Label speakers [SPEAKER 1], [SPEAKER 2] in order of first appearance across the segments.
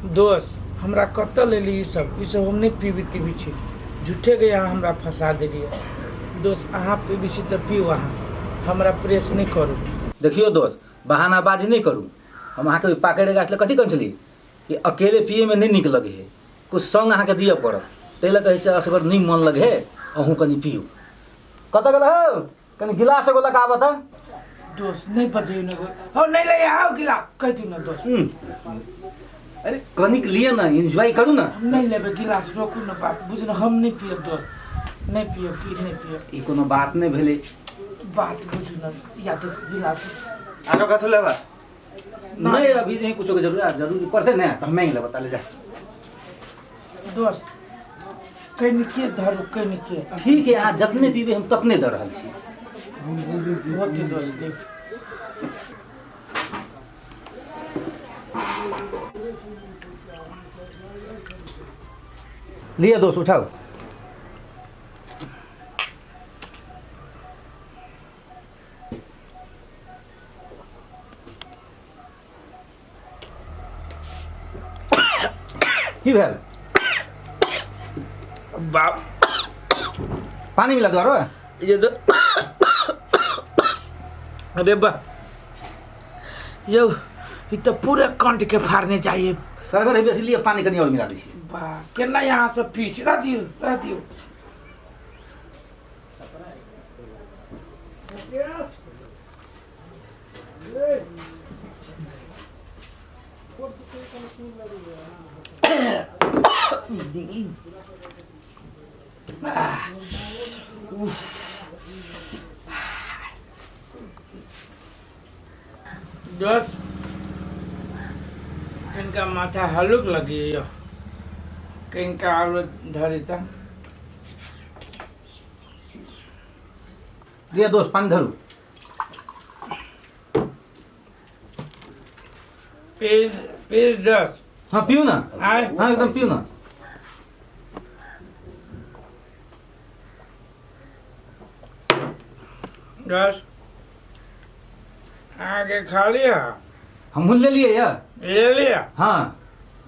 [SPEAKER 1] दोस्त हमरा कतऽ लेली ई सब, ई सब हम नहि पीबी तीबी छी, झूठेके अहाँ हमरा फंसा देलियै। दोस्त अहाँ पीबी छी तऽ पीउ अहाँ, हमरा प्रेस नहि करू।
[SPEAKER 2] देखियौ दोस्त, बहानाबाजी नहि करू। हम अहाँके ओहि पाकड़ि गाछ लग कथी कहने छली कि अकेले पियैमे नहि नीक लगै हइ, किछु सङ्ग अहाँके दिअ पड़त, ताहि लऽ कऽ से असगर नहि मन लगै हइ, अहूँ कनि पियू। कतऽ गेल हौ? कनि गिलास एगो लऽ कऽ आबऽ तऽ।
[SPEAKER 1] दोस्त नहि बजैयौ ने, हौ नहि ले आउ गिलास, कहि दियौ ने दोस्त।
[SPEAKER 2] अरे कनिक लिअ ने, एन्जॉय करू ने।
[SPEAKER 1] हम नहि लेबै गिलास, रोकू ने बात बुझ ने, हम नहि पियब दोस्त, नहि पियब की नहि पियब।
[SPEAKER 2] ई कोनो बात नहि भेलै।
[SPEAKER 1] बात बुझू ने, या तऽ गिलास।
[SPEAKER 3] आरो कथू लेबा?
[SPEAKER 2] नहीं अभी नहीं कुछो के जरूरत, जरूरी पड़ते ना तो हम मांग लेबा, ताले जा।
[SPEAKER 1] दोस्त कनिके धरू, कनिके।
[SPEAKER 2] ठीक है, अहाँ जतने पीबे हम ततने दऽ रहल छी।
[SPEAKER 1] होते दोस्त देख।
[SPEAKER 2] लिअ दोस्त उठाओ। की भेल?
[SPEAKER 1] बाप
[SPEAKER 2] पानी मिला दो आरो।
[SPEAKER 1] ये तो अरे बा यौ, ई तऽ पूरे कंठ के फाड़ने चाहिए।
[SPEAKER 2] कर कर बेसी लिए पानी कनी और मिला दै छी।
[SPEAKER 1] बा केना यहाँ से पीछ रह दियौ, रह दियौ। दस इनका माथा हल्लुक लगी किनका आलू धरी त।
[SPEAKER 2] लिअ दोस्त पानी धरू।
[SPEAKER 1] पीस पीस दस।
[SPEAKER 2] हाँ पीऊ ना।
[SPEAKER 1] आय।
[SPEAKER 2] हाँ एकदम पीऊ ना।
[SPEAKER 1] दस आगे खा लिया।
[SPEAKER 2] हम ले लिए यार।
[SPEAKER 1] ले लिया।
[SPEAKER 2] हाँ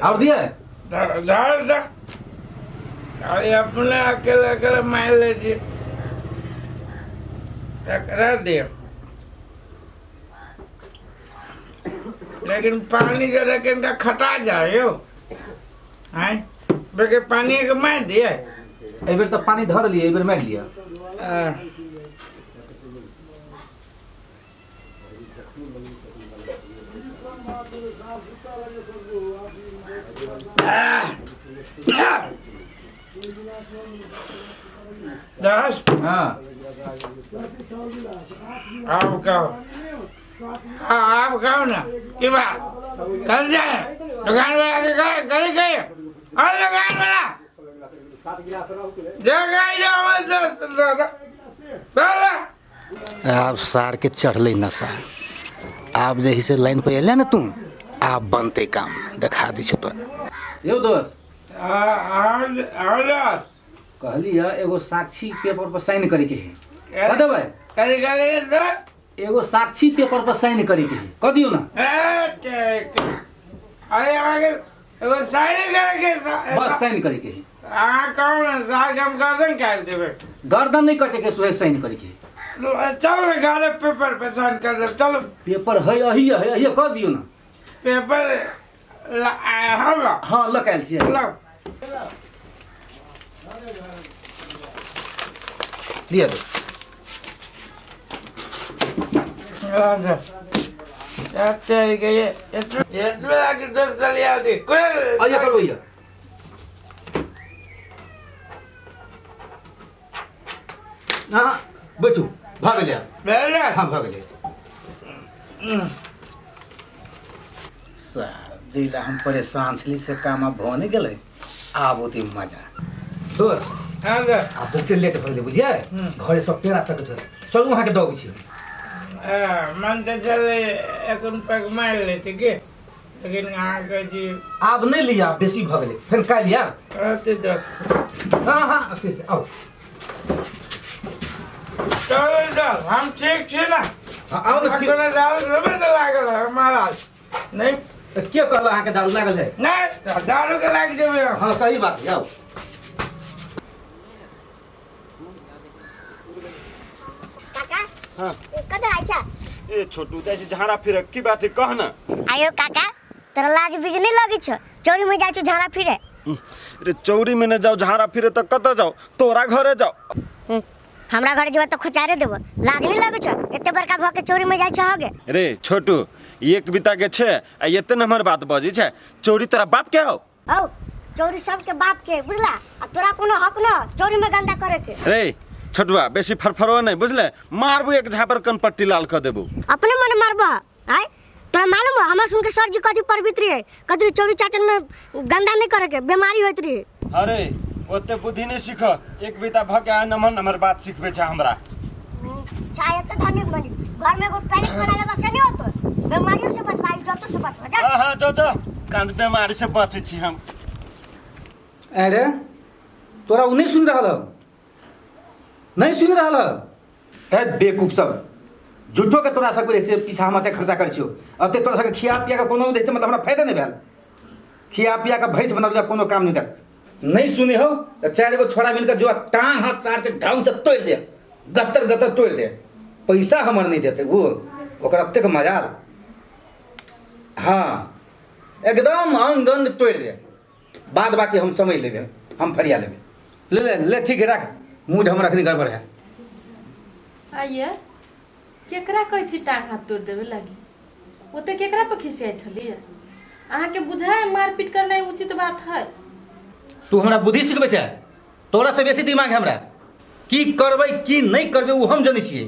[SPEAKER 2] और दिया
[SPEAKER 1] धर धर। अरे अपने अकेले अकेले मार लीजिए, टकरा दिया। लेकिन पानी जरा के इनका खटा जाए यो आय बेके पानी के मार दिए।
[SPEAKER 2] एहि बेर तऽ पानी धर लिए, एहि बेर मारि लिअ।
[SPEAKER 1] दस।
[SPEAKER 2] हाँ
[SPEAKER 1] आप कहो, हाँ आप कहो ना कि बात कल जाए दुकान वाला के गए गए गए और दुकान वाला जा गए जाओ।
[SPEAKER 2] आब सार के चढ़ले नशा, आब जे से लाइन पे एले ने तू, आब बनते काम देखा दै छौ तोरा। यौ दोस्त कहली है एगो साक्षी पेपर पर साइन करे के है, कह देबै? एगो साक्षी पेपर पर साइन करे के है, कह दियौ ना।
[SPEAKER 1] अरे आगे एगो साइन करे के,
[SPEAKER 2] बस साइन करे के है।
[SPEAKER 1] अहाँ कहू ने साग हम गर्दन काटि देबै।
[SPEAKER 2] गर्दन नहीं कटे के, सुहे साइन करे के है।
[SPEAKER 1] चलो ने घरे पेपर पे साइन कर देब, चलो।
[SPEAKER 2] पेपर है अही है, अही कह दियौ ना।
[SPEAKER 1] पेपर हम
[SPEAKER 2] हाँ लऽ के आयल छियै।
[SPEAKER 1] लाउ।
[SPEAKER 2] लिअ दो। आइए करो भैया। हाँ बैठू, भऽ गेलै। हाँ भऽ गेलै। जैला हम परेशान छली से काम आब भऽ नहि गेलै, आब ओते मजा। दोस्त आब बहुते लेट भऽ गेलै बुझलियै, घरे सब पेड़ा तक चलू अहाँके दऽ अबै छी।
[SPEAKER 1] मन तऽ चलै एखन पैक मारि लै छै की, लेकिन अहाँके जी
[SPEAKER 2] आब नहि लिअ, आब बेसी भऽ गेलै, फेर काल्हि आयब।
[SPEAKER 1] रहतै दस।
[SPEAKER 2] हाँ हाँ से आउ।
[SPEAKER 1] चलू चल हम ठीक छी ना।
[SPEAKER 2] हाँ, आउ ने ठीक।
[SPEAKER 1] लागल महाराज नहीं।
[SPEAKER 2] तऽ के कहल अहाँके दारू लागल है?
[SPEAKER 1] नहि तऽ दारू के लागि जेबै हम।
[SPEAKER 2] हाँ सही बात है, आउ।
[SPEAKER 3] काका।
[SPEAKER 4] हाँ।
[SPEAKER 3] कतऽ आइ छा?
[SPEAKER 4] ए छोटू, जाइ छी झाड़ा फिरे। की बात है, कह ना।
[SPEAKER 3] आयो काका, तोरा लाज बीज नहीं लगे छो? चोरी में जाइ छो झाड़ा फिरे?
[SPEAKER 4] रे चौरी में न जाओ झाड़ा फिरे तऽ कतऽ जाओ? तोरा घरे जाओ।
[SPEAKER 3] हमरा घर जेबा तऽ खोचारे देबो। लाज नहीं लगे छो? एते बड़का भऽ के चोरी में जाइ छो हगे?
[SPEAKER 4] रे छोटू, एक बिता के छे आ एते नम्हर बात बजै छै। चौरी तोरा बाप के हौ?
[SPEAKER 3] औ चोरी सबके बाप के, बुझला? आ तोरा कोनो हक न चोरी में गंदा करे के।
[SPEAKER 4] रे छोटुआ, बेसी फरफरो नहीं बुझले, मारबू एक झापर कनपट्टी लाल कऽ देबू।
[SPEAKER 3] अपने मन मारबो आय? तोरा मालूम हो हमरा सुन के सर जी कथी परबित रहे? कथी चोरी चाटन में गंदा नहीं करे के, बीमारी होइत रहे।
[SPEAKER 4] अरे ओते बुद्धि नहीं सीख, एक बिता भ के आ नम्हर नम्हर बात सिखबे छै हमरा।
[SPEAKER 3] चाहे तो धनिक बनी घर में एगो पैनिक बना लेबा से नहीं होतो, बीमारियों से बचबा, इज्जतो से बचबा। जा।
[SPEAKER 4] हाँ हाँ, जो जो कांद बीमारी से बचे छी हम।
[SPEAKER 2] अरे तोरा ओ नहि सुनि रहल हौ, नहि सुनि रहल हौ। ए बेवकूफ सब, झूठो के तोरा सबके से पीछा हम एते खर्चा करै छियौ। एते तोरा सबके खिया पिया के कोनो जे छै मतलब हमरा फायदा नहि भेल। खिया पिया के भैंस बनल कोनो काम नहि कर। नहीं सुने हो तो चार गो छोड़ा मिलकर जो टांग हाथ चार के ढंग से तोड़ दे, गत्तर गत्तर तोड़ दे। पैसा हमर नहीं देते वो, ओकरा एतेक मजाल। हाँ एकदम अंग अंग तोड़ दे, बाद बाकी हम समझ लेबे, हम फरिया लेबे। ले ले ले, ठीक है रख, मूड हमर अखनी गड़बड़ है।
[SPEAKER 5] आइए केकरा कहै छी टांग हाथ तोड़ देबे लागी? ओते केकरा पर खिसियाइ छलियै? अहाँके बुझाय मारपीट करनाइ उचित बात है?
[SPEAKER 2] तू हमरा बुद्धि सिखबै छै? तोरा से बेसी दिमाग है हमरा। की करबै की नहीं करबै वो हम जनै छियै।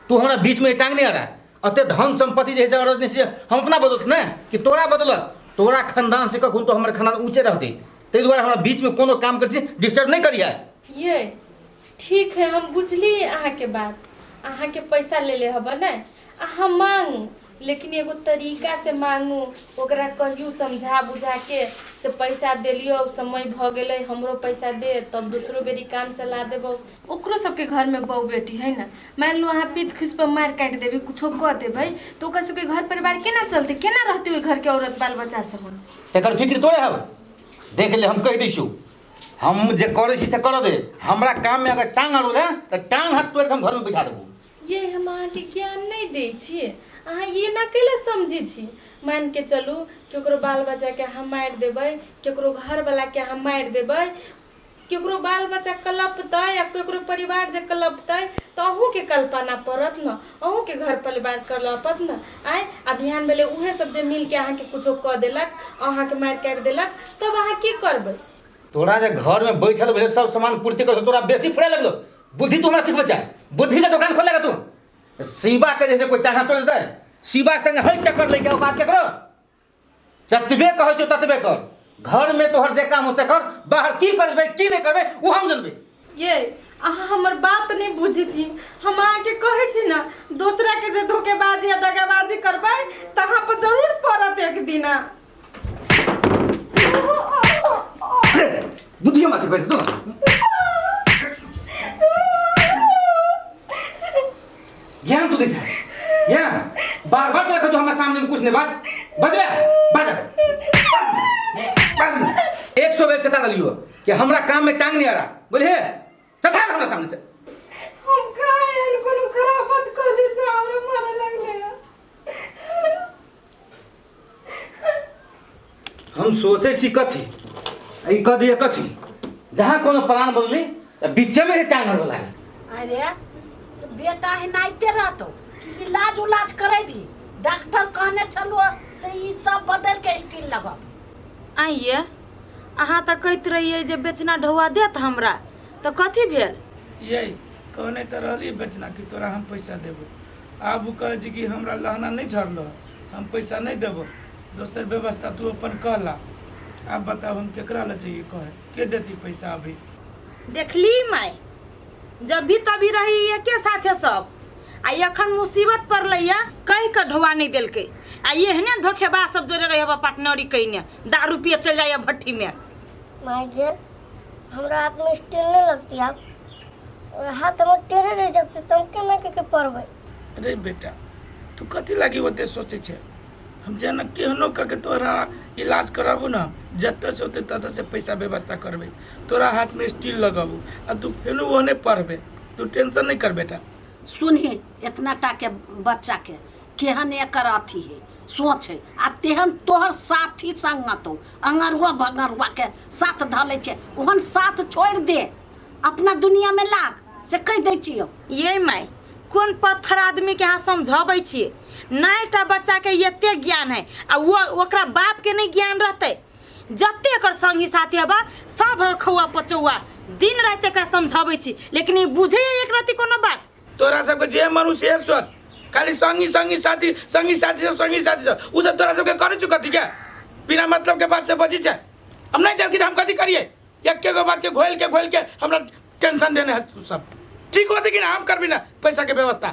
[SPEAKER 2] तू हमरा बीच में टांग नहीं अड़ा। अते धन संपत्ति जे है से अरज नहीं से हम अपना बदलत ने कि तोरा बदलत? तोरा खानदान से कखन तो हमर खानदान ऊँचे रहतै, ताहि दुआरे हमरा बीच में कोनो काम करै छी डिस्टर्ब नहीं करिहे।
[SPEAKER 5] ये ठीक है, हम बुझली अहाँके बात। अहाँके पैसा ले ले हब ने, अहाँ मांगू, लेकिन एगो तरीका से मांगू। ओकरा कहियो समझा बुझा के से पैसा देलियो, समय भ गेलै, हमरो पैसा दे, तब दूसरो बेरी काम चला देबो। ओकरो सबके घर में बहु बेटी है ना, मान लो अहाँ पीत खीस पर मार काटि देबै, कुछो कऽ देबै, तऽ ओकर सबके घर परिवार केना चलतै, केना रहतै ओहि घर के औरत बाल बच्चा सब?
[SPEAKER 2] एकर फिक्र तोरे हौ? देख ले, हम कहि दै छियौ, हम जे करै छी से करऽ दे। हमरा काम में अगर टांग अड़ल है तऽ टांग हाथ तोड़ि के हम घर में बैठा देबो।
[SPEAKER 5] ये हम अहाँके ज्ञान नहीं दै छियै, अहाँ ये ना कैला समझै छी? मान के चलू केकरो बाल बच्चाके अहाँ मारि देबै, केकरो घरवलाके अहाँ मारि देबै, केकरो बाल बच्चा कलपतै या केकरो परिवार जे कलपतै तऽ अहूँके कल्पना पड़त न, अहूँके घर परिवार कलपत न। आँय, आ बिहान भेलै उहे सब जे मिलके अहाँके कुछो कऽ देलक, अहाँके मारि काटि देलक, तब अहाँ की करबै?
[SPEAKER 2] तोरा जे घर में बैठल बैठल सब सामान पूर्ति कर तोरा बेसी फुराय लगलो। बुद्धि तू हमरा सिखबै छै? बुद्धि के दुकान खोलेगा तू? शिवा के जैसे कोई टांगा तोड़ देतै, शिवा के संगे हर टक्कर लैके औकात केकरो? जतबे कहै छौ ततबे कर। घर में तोहर जे काम हो से कर, बाहर की करबै की नहीं करबै वो हम जानबै।
[SPEAKER 5] ये अहाँ हमर बात नहीं बुझै छी। हम अहाँके कहै छी ने, दोसरा के जे धोखेबाजी या दगाबाजी करबै तऽ अहाँ पर जरूर पड़त एक दिना।
[SPEAKER 2] बुद्धि हमरा सिखबै छै तू? ज्ञान तू दै छै ज्ञान? बार बार तोरा कहतो हमरा सामने में कुछ नहीं बाज, बजबे बाज बाज। 100 बेर चेता देलियो कि हमरा काम में टांग नहीं आ रहा, बोलिए चल भाग हमरा सामने से।
[SPEAKER 5] हम कहाँ एहन कोनो खराब बात कहली से हमरा मारे लगलै?
[SPEAKER 2] हम सोचै छी कथी ई कह दिए कथी, जहाँ कोनो प्लान बनली तऽ बीचे में ही टांग अड़बऽ लागल।
[SPEAKER 6] अरे तो बेटा एनाहिते रहतो कि इलाज उलाज करेबी? डॉक्टर कहने छलो से ई सब बदल के स्टील लगब।
[SPEAKER 7] आइए अहाँ तऽ कहैत रहियै जे बेचना ढौआ देत हमरा, तऽ कथी भेल?
[SPEAKER 1] ये कहने तऽ रहली बेचना कि तोरा हम पैसा देबो, आब ओ कहै छै कि हमरा लहना नहि झड़लो, हम पैसा नहि देबो, दोसर व्यवस्था तू अपन कहला। आब बताउ हम केकरा लए जइयै कहे, के देती पैसा अभी?
[SPEAKER 7] देखली माय, जब भी तभी रही एके साथे सब, आ एखन मुसीबत पड़लैया कहि कऽ ढौआ नहि देलकै। आ एहने धोखेबाज सब जोड़े रहे पार्टनरी कइने दारू पिए चलि जाइए भट्ठी में।
[SPEAKER 3] माय गे, हमरा हाथ में स्टील नहीं लगती आब, और हाथ हमर टेढ़े रह जेतै तऽ हम केना के के पढ़बै?
[SPEAKER 1] अरे बेटा, तू कथी लागी ओते सोचै छै? हम जेना केहनो कऽ के तोरा इलाज कराबू ने, जतऽ से होतै ततऽ से पैसा व्यवस्था करबै, तोरा हाथमे स्टील लगाबू आ तू फेनो ओहने पढ़बे। तू टेंशन नहीं कर बेटा।
[SPEAKER 6] सुनही, एतना टा के बच्चा के केहन एकर अथी है, सोच है, आ तेहन तोहर साथी संगत हो, अंगरुआ भंगरुआ के साथ धऽ लै छै। ओहन साथ छोड़ि दे, अपना दुनिया में लाग, से कहि दै छियौ।
[SPEAKER 7] ये माय, कोन पत्थर आदमी के अहाँ समझबै छियै? नाइटा बच्चा के एते ज्ञान है आ वो ओकरा बाप के नहीं ज्ञान रहतै? जते एकर संगी साथी हबा सब ह खौआ पचौआ। दिन राति एकरा समझबै छी, लेकिन ई बुझै एक रति कोनो बात?
[SPEAKER 1] तोरा सबके जे मनुष्य है सोच, खाली संगी संगी साथी, संगी साथी सब, संगी साथी सब, उ सब तोरा सबके करै छु कथी के? बिना मतलब के बात से बजी छै। हम नहीं देलखिन, हम कथी करिए? एके गो बात के घोल के घोल के हमरा टेंशन देने है तू सब। ठीक होते कि ना, हम करबी ना पैसा के व्यवस्था।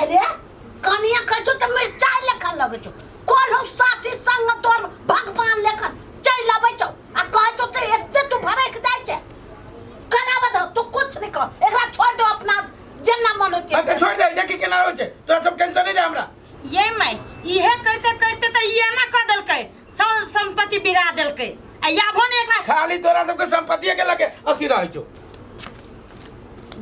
[SPEAKER 6] अरे कनिया कहै छौ तऽ मिरचाइ लेखा लगै छौ। कोनो साथी संग तोर भगवान लेखा चलि अबै छौ आ कहै छौ तऽ एते तू भड़कि जाइ छै। कराबऽ दहो, तू कुछ नहि कह, एकरा छोड़ि दहो, अपना जेना मन होइते।
[SPEAKER 1] हाँ, तऽ छोड़ दे, देखी केना होइ छै। तोरा सब टेंशन नहीं दे हमरा।
[SPEAKER 7] ये माय, इहे करते करते तऽ ई एना कऽ देलकै, सब संपत्ति बिरा देलकै आ याभो ने एकरा।
[SPEAKER 1] खाली तोरा सबके संपत्ति के लगे अथी रहै छौ।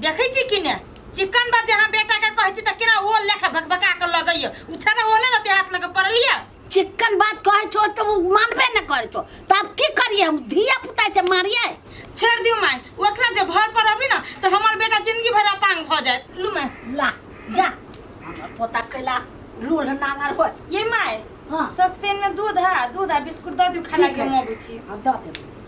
[SPEAKER 7] देखै छी कि ने चिकन बा जे अहाँ बेटा के कहै छी तऽ केना ओ लेखा भकभका के लगैया। उ छेना ओहने रहतै हाथ लगे पड़लिया।
[SPEAKER 6] चिकन बात कहै छौ तऽ ओ मानबे नहि करै छौ, तऽ आब की करियै हम? धिया पुता छै, मारियै?
[SPEAKER 7] छोड़ि दियौ माय, ओकरा जे भर पर अबी ने तऽ हमर बेटा जिंदगी भरि अपांग भऽ जायत। लू माय।
[SPEAKER 6] ला जा, हमर पोता कैला लूल्ह नांगर होय।
[SPEAKER 7] ये my,
[SPEAKER 6] हाँ।
[SPEAKER 7] सस्पेन में दूध है, दूध आ बिस्कुट दऽ दियौ, खाना
[SPEAKER 6] ठीक
[SPEAKER 7] के
[SPEAKER 6] है।
[SPEAKER 7] हम अबै छी।
[SPEAKER 6] हाँ, दऽ देब।